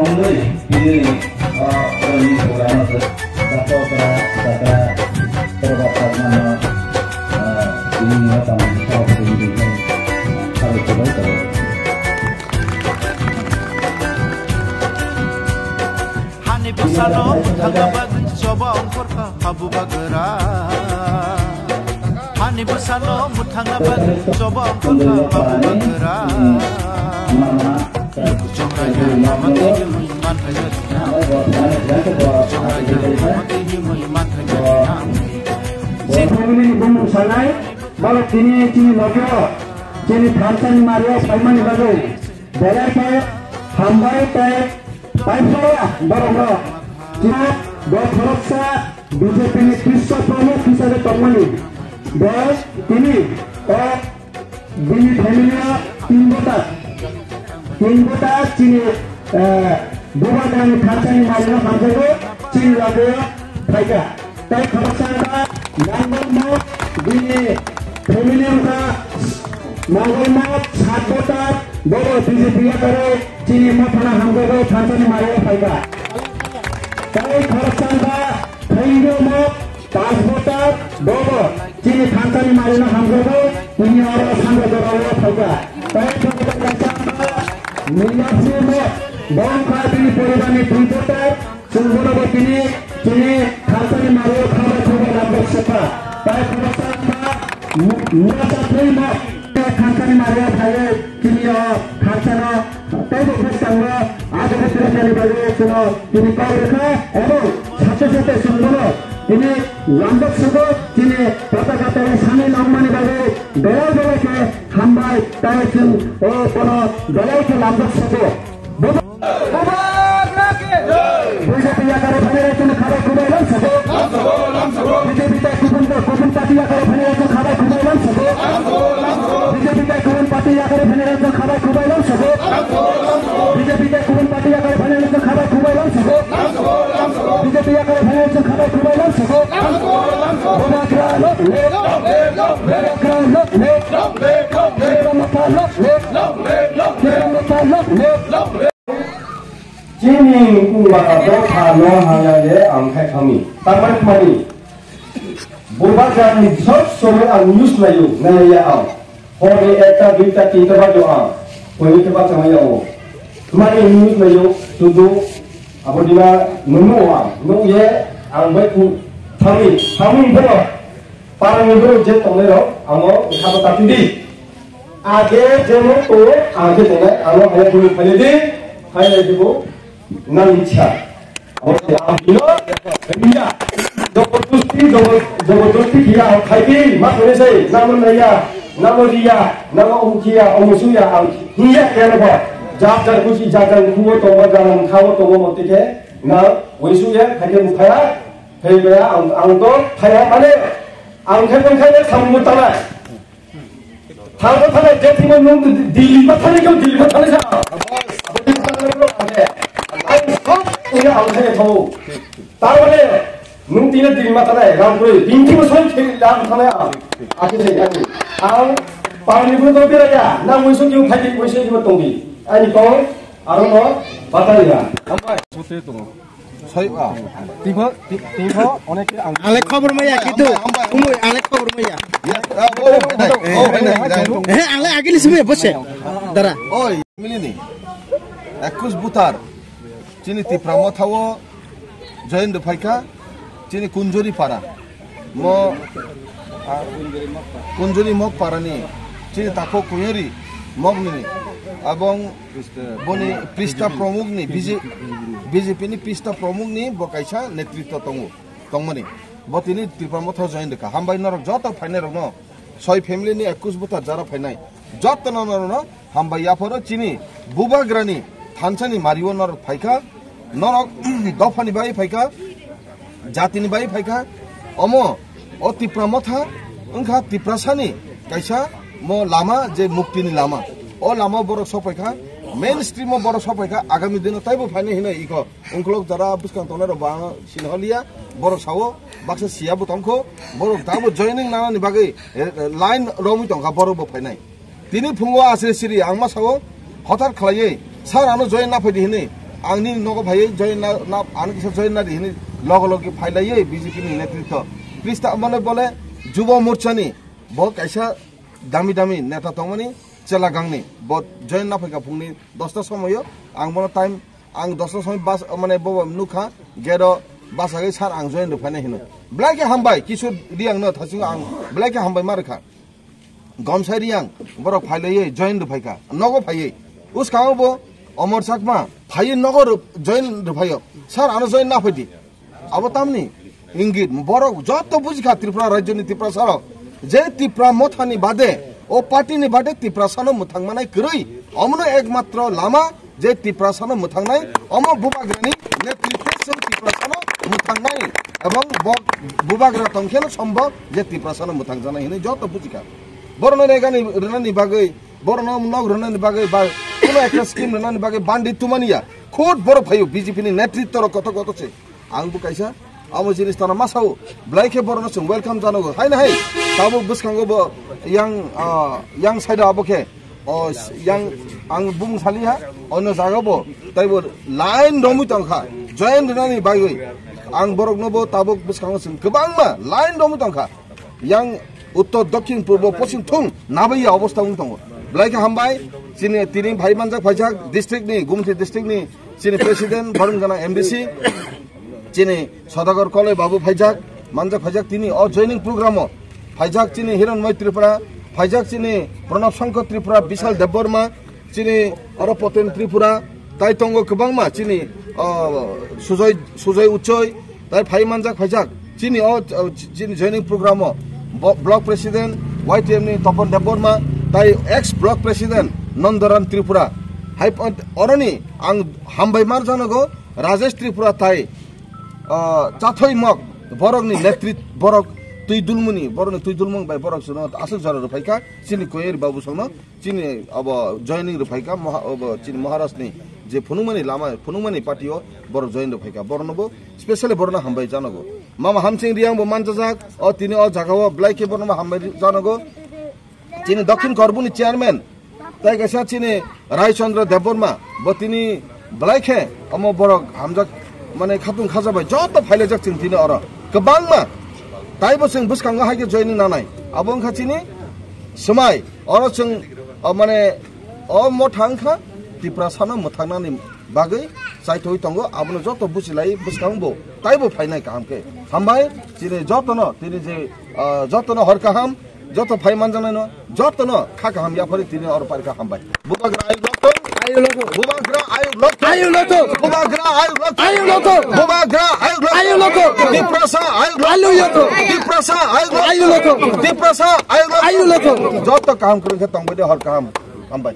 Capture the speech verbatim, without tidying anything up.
Tini, ah, ini programa se, satu opera, satu opera, satu mana, ah, ini apa, satu ini, kalau coba, kalau Hani bwsano mwthangna bagwi choba ongkhorkha habu bagra. Hani bwsano mwthangna bagwi choba ongkhorkha habu bagra. Chwng raida hamati himwi manthai jajna. Chwng raida hamati himwi manthai jajna. Bumung sanai, balo tini chini nokyo, chini thansani mario phaimani bagwi. Belai khe hambai tei paiphlaiya borokno. Chini bo khoroksa B J P ni Krishna Pramukh hisabe tongmani. Bo tini o bini family o tin bota, tin bota chini, eh, Bubagrani thansani mario hamjago chini lagio phaikha. Tei khoroksa wngkha Nangol Mok, bini family wngkha Nangol Mok, sat voter, bobo B J P yakarwi chini mothano hamjagwi thansani mario phaikha. Tei khoroksa wngkha Thaingo Mok, panch voter, bobo chini thansani marino hamjagwi tini oro sangha jorao phaikha. Tei khoroksa wngkha Niyasi Mok, bo wngkha bini poribarni dui voter, Chwng bono bo tini, tini thansani mario khabai khubai lamjak sokha. Tai khoroksa wngkha, mu-, mura chathai no, thansani mario phaiwi tini o thansano teibo bwskango ajaga twiraknani bagwi chwngno tini kok rwkha, ebong sathai sathai chwng bono tini lamjak sogo, tini pata kata sanwi nangmani bagwi belai belai khe hambai, tai chwng o bono belai khe lamjak sogo. B J P yakare phainai rok chwng khabai khubai lam sabo. B J P tai kubun kubun party yakare phainai rok chwng khabai khubai lam sabo. B J P tai kubun party yakare phainai rok chwng khabai khubai lam sabo. B J P tai kubun party yakare phainai rok chwng khabai khubai lam sabo. B J P yakare phainai rok chwng khabai khubai lam sabo. Bubagra long live. Bubagra long live. Tipra Motha long live. Tipra Motha long live. Chini wngkha dopha no haya le ang khai thangmi. Tamar mani. Bubagrani sob somoi ang news nayo, naiya ang. Hor ni ekta, duita, tinta bajo ang. Hoi ni ba chama ya o. Mani news nayo, tudu, abo dina nunu ang. Nu ye ang bai ku thangmi, thangmi bono. Parani borok je tongnai rok, amo khaba tati di. Age jemon tongo, age tongnai, amo haya dulu phai di, phai di bo, nang ichha. Amo se ang hino, iya, jobordosti, jobor-, jobordosti kiya, ang khai di, ma kore sai, namo naya, namo riya, namo umkiya, umusuya, ang hiya kaya ba, jab jar kusi, jab jar kuwo tongo, jab jar khawo tongo, mote ke, na, wisuya, khai ke mukhaya, khai kaya, ang, ang to, khaya, mane, Ang khe, ang khe, samung tala. Thangma tala, je thimo nung Delhi ma thani kau, Delhi ma thani sa. Ang sok, ini ang khe thau. Tarmane, nung tina Delhi ma thani, Rampuri, bingki ma soi khe, ang thani ang. Aku se, aku. Ang, pangni pun to pira ya, na muisu kiu phai, muisu kiu tongdi. Ani kau, aro no, batari ya. Sote to. Soi, ah, timo, ti-, timo, onek ang. Ale khobor maya, kintu, umui, ale khobor maya. Yes, ah, oh, oh, oh, oh, oh, oh. Eh, ale agili sumai, bose. Dara. Oi, milini. Ekus butar. Chini Tipra Motha o join de phaikha. Chini Kunjuri para. Mo, ah, Kunjuri Mok parani. Chini tako Kunjuri Mok nini. Abong Boni Pista Pramukh ni, B J, B J P ni Pista Pramukh ni bo kaisa netritwa tongo, tongmani. Bo tini Tipra Motha join rwkha. Hambai norok joto phainai rokno, soi family ni ekus buthar jara phainai. Joto no, no, no, no, hambai yapharo chini Bubagrani thansani mario norok phaikha, norok dophani bai phaikha. Jatini bai phaikha, omo, o Tipra Motha, wngkha Tiprasani kaisa mo lama je muktini lama. O lama borok sokphaikha, mainstream o borok sokphaikha, agami dino taibo phainai hinwi iko. Ungkulok jara bwskang tongnai rok bo ang sinholiya, borok sao, baksa siya bo tongkho, borok dabo joining nanani bagwi, eh, eh, line romwi tongkha borok bo phainai. Tini phungo asri siri ang ma sao, hothar khlaiwi, "Sir, ano join na phaidi," hinwi. Ang nini nogo phaiwi join na, na, ang kisa join na di hini logo logi phailaiwi B J P ni netritwo. Krista mane bole Jubo Morcha ni bo kaisa dami dami neta tongmani chela gangni. Bo join na phaika phungni dosta somoyo ang bono time ang dosta somoi bas mane bo nukha gate o bachagwi sir ang join rwphainai hino. Belai khe hambai Kishore Reang no thasingo ang belai khe hambai ma rwkha. Gomsai Reang borok phailawi join rwphaikha, nogo phaiwi. Bwskango bo Omor Chakma phaiwi nogo rw-, join rwphaio. Sir, ano join na phaidi. Abo tamni ingit borok joto bujikha Tripura rajyoni Tiprasa rok. Je Tipra mothani bade, o party ni bade Tiprasano mwthang manai kwrwi. Omono ekmatro lama je Tiprasano mwthangnai, omo Bubagrani netritwsong Tiprasano mwthangnai, ebong bo Bubagra tongkheno sombo je Tiprasano mwthangjaknai hinwi joto bujikha. Borokno regani rwnani bagwi, borokno nok rwnani bagwi, ba kuno ekta scheme rwnani bagwi bandi tumaniya. Khud borok phaio B J P ni netritwrok koto koto se. Ang bo kaisa amo jinis tano ma sao, belai khe borokno chwng welcome janogo. Hai na hai, tabuk bwskango bo yang, ah, yang side o abo khe, o yang ang bung sali ha, ono jaga bo, tai bo line romwi tongkha, join rwnani bagwi. Ang borokno bo tabuk bwskango chwng kwbangma line romwi tongkha. Yang uttor, dokhin, purbo, poschim thung nabaiya obostha wng tongo. Belai khe hambai, chini tini phai manjak phaijak district ni, Gumti district ni chini president, borong gana M D C, chini Sodagar Koloi Babu phaijak, manjak phaijak tini o joining program o phaijak chini Hiranmoy Tripura, phaijak chini Pranab Shankar Tripura, Bishal Debbarma, chini oro Poten Tripura, tai tongo kwbangma chini, o, Sujoy, Sujoy Uchoi, tai phai manjak phaijak chini o, o, chini joining program o bo-, block president Y T M ni Topon Debbarma, tai ex block president Nandaram Tripura. Hai pon-, oroni ang hambai mar janogo Rajesh Tripura tai, o, chathoi mok borokni netrit borok twi dulmuni, borokni twi dulmung bai borok chwngno aswk jora rw phaikha chini Koyeri Babu songno. Chini abo joining rw phaikha, moha-, abo chini Maharaj ni je phunukmani lama, phunukmani party o borok join rw phaikha, borokno bo specially borokno hambai janogo. Mama Hamsing Reang bo manjajak, o tini o jaga o belai khe borokno hambai janogo. Chini Dokhin Korbuni chairman, tai kaisa chini Rai Chandra Debbarma, bo tini belai khe omo borok hamjak, mane khatung khajabai joto phailaijak chwng tini oro kwbangma. Tai bo chwng bwskango hai khe joining nanai. Abo wngkha chini swmai. Oro chwng, o, mane, o motha wngkha Tiprasano mwthangnani bagwi chaithogwi tongo, abono joto buchilai bwskango bo taibo phainai kaham khe. Hambai, chini jotono, tini je, o, jotono hor kaham, joto phai manjaknaino, jotono kha kaham yaphari tini oro parikha hambai. Bubagra ayuk lokthung. Ayuk lokthung. Bubagra ayuk lokthung. Ayuk lokthung. Bubagra ayuk lokthung. Ayuk lokthung. Bubagra ayuk lokthung. Ayuk lokthung. Tiprasa ayuk lokthung. Ayuk lokthung. Tiprasa ayuk lokthung. Ayuk lokthung. Tiprasa ayuk lokthung. Ayuk lokthung. Joto kaham kwrwng khe tongbai de hor kaham. Hambai.